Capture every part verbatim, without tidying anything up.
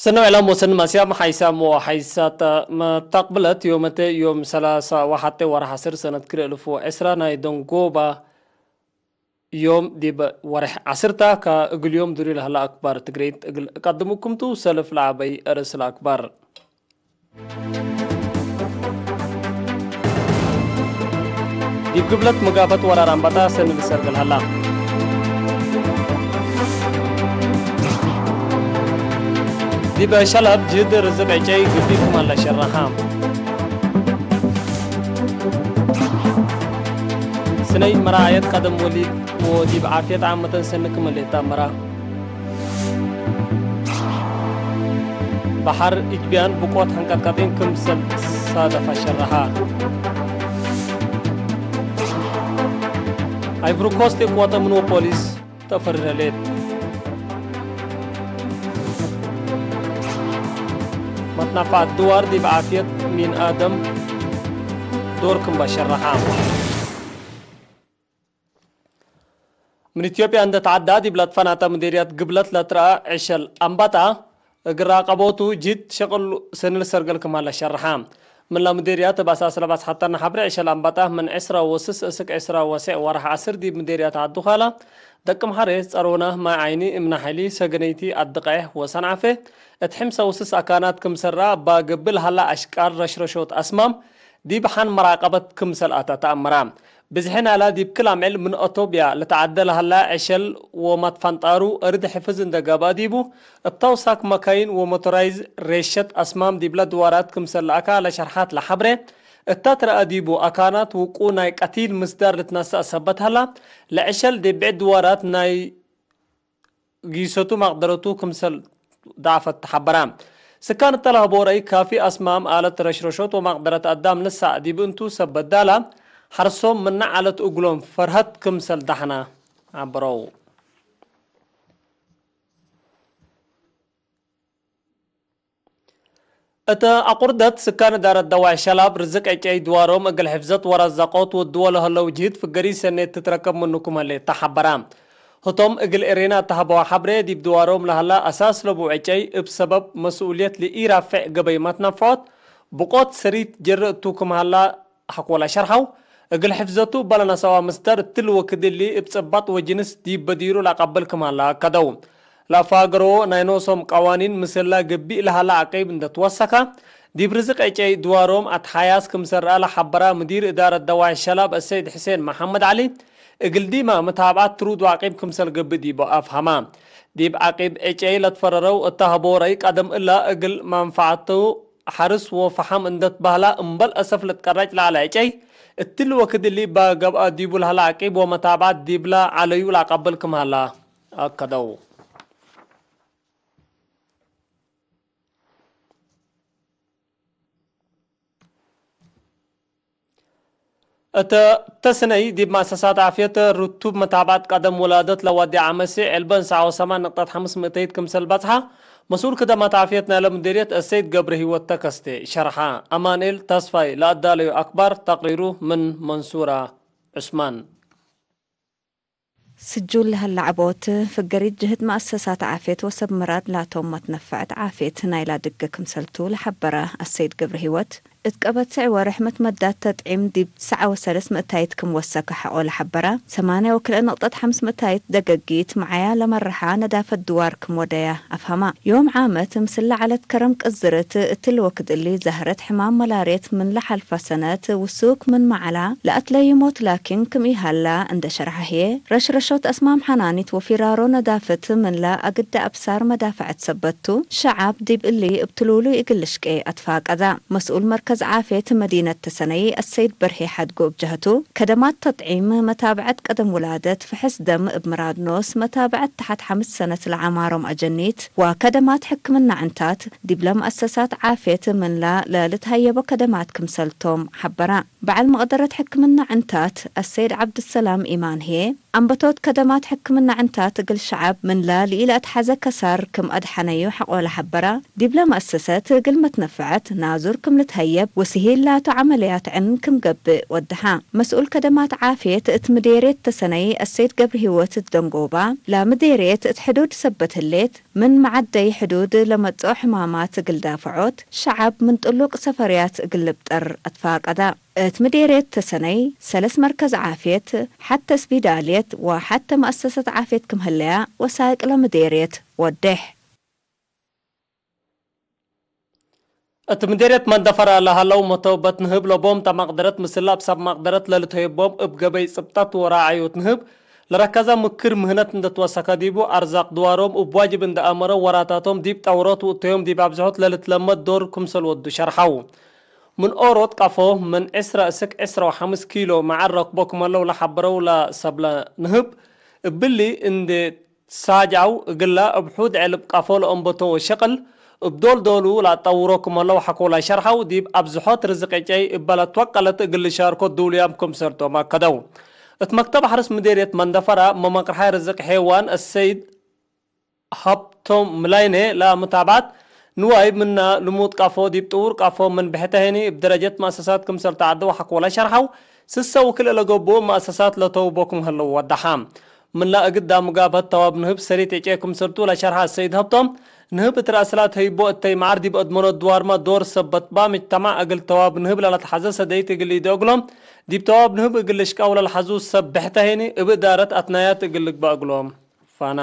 ሰኒ ወዕላም ወሰኒ ማስያም ሓይሳም ወሓይሳት መታቅብለት ዮመተ ዮም ሰላሳ ወሐቴ ወርሕ ዐስር ሰነት ክልኤ እልፍ ወዕስራ ናይ ደንጎባ ዮም ዲብ ወርሕ ዐስርታ ከእግል ዮም ድሩይ ለሀላ አክባር ትግሬት እግል እቀድሙኩም ቱ። ሰልፍ ለዐበይ አርእስ ለአክባር። ዲብ ግብለት መጋፈት ወራር አንበጣ ሰኒ ልሰርገል ሀላ። ዲብ ሸላብ ጅህድ ርዝቅ ዕጨይ ግቢ ክማን ለሸረሓ። ስነይ መራዓየት ቀደም ወሊድ ወዲብ ዓፍየት ዓመተን ሰኒ ክመ ሌጣ መራ። በሐር እጅብያን ብቆት ሐንቀጥቀጢን ክምሰል ሳደፈ ሸረሐ። አይቭሪ ኮስት እብ ወጠ ምኑ ፖሊስ ተፈርረ ሌት። መትናፋት ድዋር ዲብ ዓፍየት ሚን አደም ዶር ክም በሸረሐ። ምን ኢትዮጵያ እንደ ተዐዳ ዲብ ለትፈናተ ምዴርያት ግብለት ለትረአ ዕሸል አንበጣ እግል ራቀቦቱ ጅህድ ሸቅል ሰኒ ልሰርገል ክም ሀለ ሸርሐ። ምን ለምዴርያት እብ አሳስ ለበጽሐተነ ሐብሬ ዕሸል አንበጣ ምን ዕስራ ወስስ እስክ ዕስራ ወሴዕ ወርሕ ዐስር ዲብ ምዴርያት ዐዱ ካላ፣ ደቅም ሐሬ፣ ጸሮና፣ ማይ ዓይኒ፣ እምነ ሐይሊ፣ ሰገነይቲ፣ አድቀሕ ወሰንዓፈ እት ሕምሰ ወስስ አካናት ክምሰል ረአ እባ ገብእ ለሀላ አሽቃር ረሽረሾት አስማም ዲብ ሐን መራቀበት ክምሰል አተ ተአመራ። ብዝሒ ናላ ዲብ ክል አምዕል ምን አቶብያ ልትዐደ ለሀላ ዕሸል ወመትፈንጣሩ እርድ ሕፍዝ እንደ ገብአ ዲቡ፣ እብ ተውሳክ መካይን ወሞቶራይዝ ሬሸት አስማም ዲብለ ድዋራት ክምሰል ለአካ ለሸርሐት ለሐብሬ፣ እተ ትረአ ዲቡ አካናት ውቁ ናይ ቀቲል ምስዳር ልትነሰእ ሰበት ሀላ፣ ለዕሸል ዲብ ብዕድ ድዋራት ናይ ጊሰቱ መቅደረቱ ክምሰል ደአፈት ተሐበራ። ስካን እተ ለሀቦ ረአይ ካፊ አስማም፣ አለት ረሽረሾት ወመቅደረት አዳም ንሳእ ዲብ እንቱ ሰብ በዳላ ሐርሶም ምነ ዐለት እግሎም ፈርሀት ክምሰል ዳሕና ዐበረው። እተ አቁርደት፣ ስካን እዳረት ደዋይ ሸላብ ርዝቅ ዕጨይ ድዋሮም እግል ሕፍዘት ወረዘቆት ወድዎ ለሀለው ጅህድ ፍገሪ ሰኔት ትትረከብ ምኑ ክም ህሌት ተሐበራ። ህቶም እግል ኤሬና እተ ሀበዋ ሐብሬ፣ ዲብ ድዋሮም ለሀላ አሳስ ለቡ ዕጨይ እብ ሰበብ መስኡልየት ለኢራፌዕ ገበይ መትነፍዖት ብቆት ሰሪት ጀርእ እቱ ክም ሀላ ሐቆለ ሸርሐው። እግል ሕፍዘቱ እበ ለነሰአዋ ምስደር እትሊ ወክድ እሊ እብ ጽባጥ ወጅንስ ዲብ በዲሩ ለአቀብል ክም ሀለ አከደው። ለአፋገሮ ናይ ኖሶም ቀዋኒን ምስላ ገብእ ለሀለ አቂብ እንደ ትወሰከ፣ ዲብ ርዝቅ ዕጨይ ድዋሮም አትሓያስ ክምሰል ረአ ለሐበረ ሙዲር እዳረት ደዋይ ሸላብ አሰይድ ሕሴን መሐመድ ዐሊ፣ እግል ዲመ መታብዐት ትሩድ ወአቂብ ክምሰል ገብእ ዲቡ አፍሀመ። ዲብ አቂብ ዕጨይ ለትፈረረው እተ ሀቦ ረአይ ቀደም እለ እግል መንፈዐቱ ሐርስ ወፈሐም እንደ ትበህላ እምበል አሰፍ ልትቀረጭ ለዐለ ዕጨይ፣ እትሊ ወክድ እሊ እበ ገብአ ዲቡ ለሀለ አቂብ ወመታብዐት ዲብለ ዐለዩ ለአቀብል ክም ሀለ አከደው። እተ ተስነይ ዲብ መአሰሳት ዓፍየት ርቱብ መታብዐት ቀደም ውላደት ለወዴ አመሴ ዕልበ እንሰዓ ወሰማን ንቅጠት ሐምስ ምእተይት ክምሰል በጽሐ፣ መስኡል ክደማት ዓፍየት ናይለ ምዴርየት አሰይድ ገብረሂወት ተከስቴ ሸርሐ። አማንኤል ተስፋይ ለአዳለዩ አክባር ተቅሪሩ ምን መንሱራ ዑስማን። ስጁል ለሀለ ዐቦት፣ ፍገሪት ጅህድ መአሰሳት ዓፍየት ወሰብ ምራድ ላቶም መትነፈዐት ዓፍየት ናይላ ድገ ክምሰልቱ ለሐበረ አሰይድ ገብረሂወት፣ እት ቀበት ስዕ ወርሕ መትመዳት ተጥዒም ዲብ ትስዓ ወሰለስ ምእታይት ክም ወሰከ ሐቆ ለሐበረ፣ ሰማንያ ወክልኤ ንቅጠት ሐምስ ምእታይት ደገጊት መዓያ ለመርሐ ነዳፈት ድዋር ክም ወደየ አፍሀማ። ዮም ዓመት ምስል ለዐለት ከረም ቅዝርት፣ እትሊ ወክድ እሊ ዛህረት ሕማም መላርየት ምን ለሐልፈ ሰነት ውሱክ ምንመ ዐላ፣ ለአትለዩ ሞት ላኪን ክም ኢሀላ እንደ ሸርሐ ህዬ፣ ረሽረሾት አስማም ሐናኒት ወፊራሮ ነዳፍት ምንለ አግደ አብሳር መዳፈዐት ሰበት ቱ፣ ሸዐብ ዲብ እሊ እብ ትሉሉይ እግል ልሽቄ አትፋቀደ። መስኡል መርከዝ ዓፍየት መዲነት ተሰነይ አሰይድ በርሄ ሐድጎ እብ ጀህቱ፣ ከደማት ተጥዒም፣ መታብዐት ቀደም ውላደት፣ ፍሕስ ደም እብ ምራድ ኖስ፣ መታብዐት ተሐት ሐምስ ሰነት ለዐማሮም አጀኒት ወከደማት ሕክምና ዕንታት፣ ዲብለ መአሰሳት ዓፍየት ምንለ ለልትሀየቦ ከደማት ክምሰልቶም ሐበረ። በዐል መቅደረት ሕክምና ዕንታት አሰይድ ዐብድሰላም ኢማን ህዬ፣ አንበቶት ከደማት ሕክምና ዕንታት እግል ሸዐብ ምንላ ለኢለአትሐዘ ከሳር ክም አድሐነዩ ሐቆለ ሐበራ፣ ዲብለ መአሰሰት እግል መትነፈዐት ናዙር ክም ልትሀየብ ወስሂል ላቱ ዐመልያት ዕን ክም ገብእ ወደሐ። መስኡል ከደማት ዓፍየት እት ምዴርየት ተሰነይ አሰይድ ገብረሂወት ደንጎባ፣ ለምዴርየት እት ሕዱድ ሰበት ህሌት፣ ምን መዐደይ ሕዱድ ለመጽኦ ሕማማት እግል ዳፍዖት ሸዐብ ምን ጥሉቅ ሰፈርያት እግል ልብጠር አትፋቀዳ። እት ምዴርየት ተሰነይ ሰለስ መርከዝ ዓፍየት፣ ሐተ ስፒዳልየት ወሐተ መአሰሰት ዓፍየት ክም ህለያ ወሳይቅ ለምዴርየት ወዴሕ። እት ምዴርየት መንደፈራ ለሀለው መተውበት ንህብ ለቦም ተ መቅደረት ምስል እብ ሰብ መቅደረት ለልትሀየቦም እብ ገበይ ጽብጠት ወራዐዮት ንህብ ለረከዘ ምክር ምህነት እንደ ትወሰከ ዲቡ አርዛቅ ድዋሮም እብ ዋጅብ እንደ አመረው ወራታቶም ዲብ ጠውሮት ውእተዮም ዲብ አብዝሖት ለልትለመድ ዶር ክምሰል ወዱ ሸርሐው። ምን ኦሮት ቀፎ ምን ዕስረ እስክ ዕስረ ወሐምስ ኪሎ መዓር ረክቦ ክመለው ለሐበረው ለሰብለ ንህብ እብሊ እንዴ ሳጅዐው እግላ እብ ሑድ ዕልብ ቀፎ ለአንበቶ ወሸቅል እብ ዶል ዶሉ ለአጠውሮ ክመለው ሐቆላ ሸርሐው። ዲብ አብዝሖት ርዝቅ ዕጨይ እበ ለትወቀለት እግል ልሻርኮ ድውልያም ክምሰልቶም አከደው። እት መክተብ ሐርስ ምዴርየት መንደፈራ መመቅርሓይ ርዝቅ ሔዋን አሰይድ ሀብቶም ምላይኔ ለምታብዐት ንዋይ ምና ልሙድ ቀፎ ዲብ ጥውር ቀፎ ምን ብሕተ ሄኒ እብ ደረጀት መአሰሳት ክምሰል ተዐደው ሐቆለ ሸርሐው። ስሰ ውክል እለ ገብኡ መአሰሳት ለተውቦ ክም ህለው ወደሐ። ምንላ እግዳ ሙጋብሀት ተዋብ ንህብ ሰሪት ዕጨ ክምሰልቱ ለሸርሐ አሰይድ ሀብቶም፣ ንህብ እት ረአስላት ህይቦ እተይ መዓር ዲብ አድመኖት ድዋርመ ዶር ሰበት በ ምጅተማዕ እግል ተዋብ ንህብ ለለትሐዘ ሰደይት እግል ኢደአግሎም፣ ዲብ ተዋብ ንህብ እግል ልሽቃው ለልሐዙ ሰብ ብሕተ ሄኒ እብ እዳረት አትናያት እግል ልግበእ እግሎም። ፋና።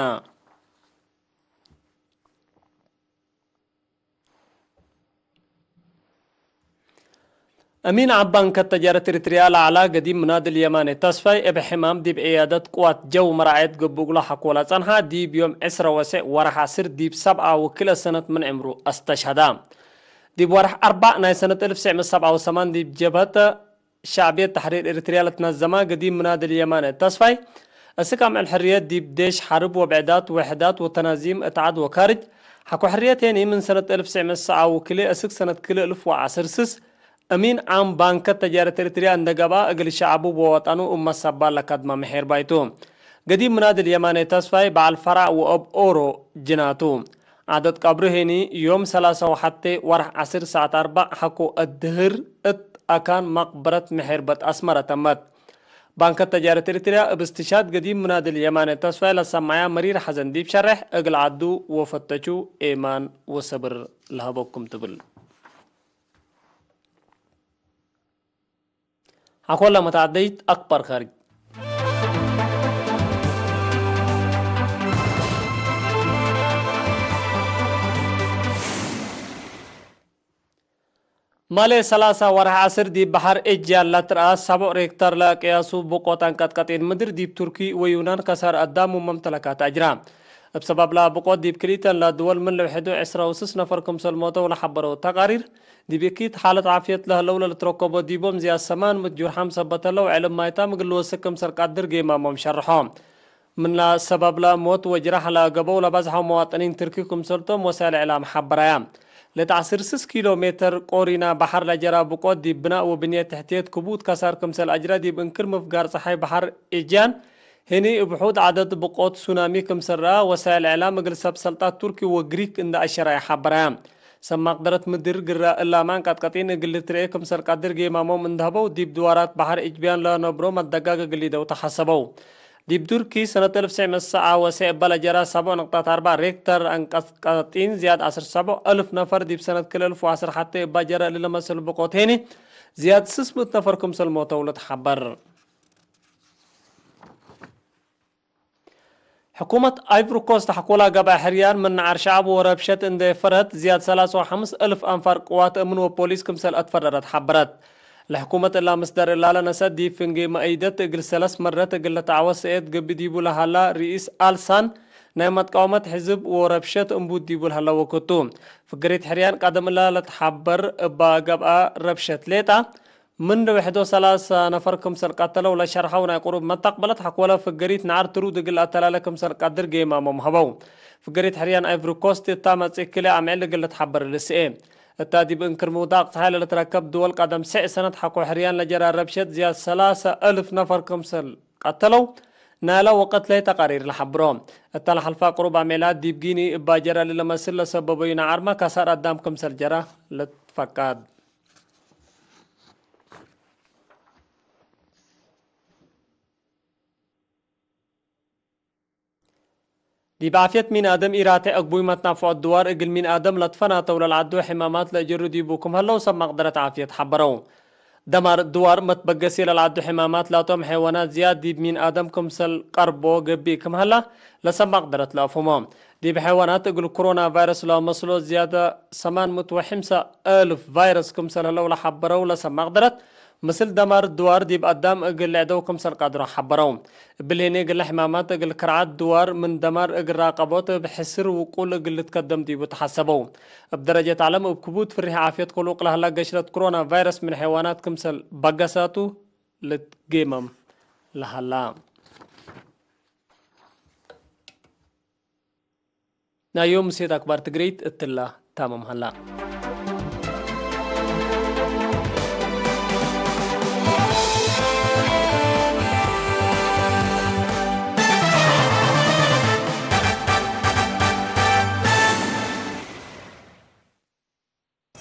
አሚን ዓም ባንከት ተጃረት ኤሪትርያ ለዐላ ገዲም ምናድል የማኔ ተስፋይ፣ እብ ሕማም ዲብ ዕያደት ቅዋት ጀው መራዐየት ገብእ እግሉ ሐቆላ ጸንሐ። ዲብ ዮም ዕስረ ወስዕ ወርሕ ዐስር ዲብ ሰብዓ ወክልኤ ሰነት ምን ዕምሩ አስተሽሀዳ። ዲብ ወርሕ አርባዕ ናይ ሰነት እልፍ ትስዕ ምእት ሰብዓ ወሰማን ዲብ ጀብሀት ሸዕብየት ተሕሪር ኤሪትርያ ለትነዘማ ገዲም ምናድል የማነ ተስፋይ፣ እስክ አምዕል ሕርየት ዲብ ዴሽ ሐርብ ወብዕዳት ውሕዳት ወተናዚም እት ዐድ ወካርጅ፣ ሐቆ ሕርየት ሄኒ ምን ሰነት እልፍ ትስዕ ምእት ሰብዓ ወክልኤ እስክ ሰነት ክልኤ እልፍ ወዐስር ስስ፣ አሚን ዓም ባንከት ተጃረት ኤሪትርያ እንደ ገብአ፣ እግል ሸዐቡ ወወጠኑ እብ መሰባል ለከድመ ምሒር ባይቱ። ገዲም ምናድል የማነ ተስፋይ በዐል ፈራዕ ወእብ ኦሮ ጅናቱ። ዓደት ቀብሩ ሄኒ፣ ዮም ሰላሳ ወሐቴ ወርሕ ዐስር ሰዓት አርበዕ ሐቆ አድህር እት አካን መቅበረት ምሒር በት አስመረ ተመት። ባንከት ተጃረት ኤሪትርያ እብ እስትሽሃድ ገዲም ምናድል የማነ ተስፋይ ለሰመዐያ መሪር ሐዘን ዲብ ሸሬሕ፣ እግል ዐዱ ወፈተቹ ኤማን ወሰብር ለሀበኩም ትብል። ሐቆለ መትዐደይት አክበር ካርጅ። ማሌ ሰላሳ ወርሕ ዐስር ዲብ በሐር ኤጅያን ለትረአ ሰቦዕ ሬክተር ለቅያሱ ብቆት አንቀጥቀጢን ምድር ዲብ ቱርኪ ወዩናን ከሳር አዳም ወመምተለካት አጅራ። እብ ሰበብ ለብቆት ዲብ ክልኢተን ለድወል ምን ለውሕዱ ዕስራ ወስስ ነፈር ክምሰል ሞተው ለሐበረው ተቃሪር፣ ዲብ እኪት ሓለት ዓፍየት ለህለው ለልትረከቦ ዲቦም ዝያድ ሰማን ምእት ጁርሓም ሰበት ህለው፣ ዕልብ ማይታም እግል ልወስክ ክምሰል ቀድር ጌማሞም ሸርሖ። ምና ሰበብ ለሞት ወጅራሕ ለገብአው ለበዝሐው መዋጥኒን ትርኪ ክምሰልቶም ወሳይል እዕላም ሐበራያ። ለተዕስር ስስ ኪሎ ሜትር ቆሪና በሐር ለጀራ ብቆት ዲብ ብናእ ወብንየት ተሕትየት ክቡድ ከሳር ክምሰል አጅረ ዲብ እንክር ምፍጋር ጸሓይ በሐር ኤጅያን፣ ህኒ እብ ሑድ ዐደድ ብቆት ሱናሚ ክምሰል ረአ ወሳይል እዕላም እግል ሰብ ሰልጣት ቱርኪ ወግሪክ እንደ አሸራየ ሐበራያ። ሰብ መቅደረት ምድር ግረ እላመ አንቀጥቀጢን እግል ልትርኤ ክምሰል ቀድር ጌማሞም እንደ ሀበው፣ ዲብ ድዋራት በሐር ኤጅያን ለነብሮ መደጋግ እግል ሊደው ተሐሰበው። ዲብ ቱርኪ ሰነት እልፍ ትስዕ ምእት ሰብዓ ወሰዕ እበ ለጀራ ሰቦዕ ንቅጠት አርበዕ ሬክተር አንቀጥቀጢን ዝያድ ዐስር ሰቦዕ እልፍ ነፈር ዲብ ሰነት ክልኤ እልፍ ወዐስር ሐቴ እበ ጀረ እሊ ለመስል ብቆት ሄኒ ዝያድ ስስ ምእት ነፈር ክምሰል ሞተው ልትሐበር። ሕኩመት አይቭሪ ኮስት ሐቆላ ገብአ ሕርያን ምን ነዓር ሸዐብ ወረብሸት እንዴ ፈርሀት፣ ዝያድ ሰላሳ ወሐምስ እልፍ አንፋር ቅዋት እምን ወፖሊስ ክምሰል አትፈረረት ሐበረት። ለሕኩመት እላ ምስዳር እላ ለነሰት ዲብ ፍንጌ መአይደት እግል ሰለስ መረት እግል ለተዐወት ሰኤት ገብእ ዲቡ ለሀላ ርኢስ አልሳን፣ ናይ መትቃወመት ሕዝብ ወረብሸት እምቡት ዲቡ ለሀለ ወክቱ። ፍገሪት ሕርያን ቀደም እላ ለትሐበር እባ ገብአ ረብሸት ሌጣ፣ ምን ለውሕዶ ሰላሳ ነፈር ክምሰል ቀተለው ለሸርሐው ናይ ቅሩብ መተቅበለት ሐቆለ ፍገሪት ነዓር ትሩድ እግል አተላለ ክምሰል ቀድር ጌማሞም ሀበው። ፍገሪት ሕርያን አይቭሪ ኮስት እታ መጽእ ክልኤ አምዕል እግል ልትሐበር ልስኤ። እታ ዲብ እንክር ምውዳቅ ጸሓይ ለልትረከብ ድወል ቀደም ስዕ ሰነት ሐቆ ሕርያን ለጀረ ረብሸት ዝያድ ሰላሰ እልፍ ነፈር ክምሰል ቀተለው ናለ ወቀትለዩ ተቃሪር ለሐብሮ። እተ ለሐልፋ ቅሩብ አሜላት ዲብ ጊኒ እባ ጀረ ለለመስል ለሰበበዩ ነዓርመ ከሳር አዳም ክምሰል ጀረ ልትፈቀድ። ዲብ ዓፍየት ሚን አደም ኢራቴዕ እግቡይ መትናፍዖት ድዋር እግል ሚን አደም ለትፈናተው ለልዐዱ ሕማማት ለእጅሩ ዲቡ ክም ሀለው ሰብ መቅደረት ዓፍየት ሐበረው። ደማር ድዋር መትበገሴ ለልዐዱ ሕማማት ላቶም ሐይዋናት ዝያድ ዲብ ሚን አደም ክምሰል ቀርቦ ገብእ ክም ሀላ ለሰብ መቅደረት ለአፍሁሞ። ዲብ ሐይዋናት እግል ኮሮና ቫይረስ ለመስሎ ዝያደ ሰማን ምእት ወሐምሳ እልፍ ቫይረስ ክምሰል ህለው ለሐበረው ለሰብ መቅደረት፣ ምስል ደማር ድዋር ዲብ አዳም እግል ልዕደው ክምሰል ቀድሮ ሐበረው። እብልሄኔ እግለ ሕማማት እግል ከርዓት ድዋር ምን ደማር እግል ራቀቦት እብ ሕስር ውቁል እግል ልትከደም ዲቡ ተሐሰበው። እብ ደረጀት ዐለም እብ ክቡድ ፍሪሕ ዓፍየት ክሉቅ ለሀላ ገሽረት ኮሮና ቫይረስ ምን ሐይዋናት ክምሰል በገሳቱ ልትጌመም ለሀላ። ናይ ዮም ምሴት አክባር ትግሪት እትላ ታመም ሀላ።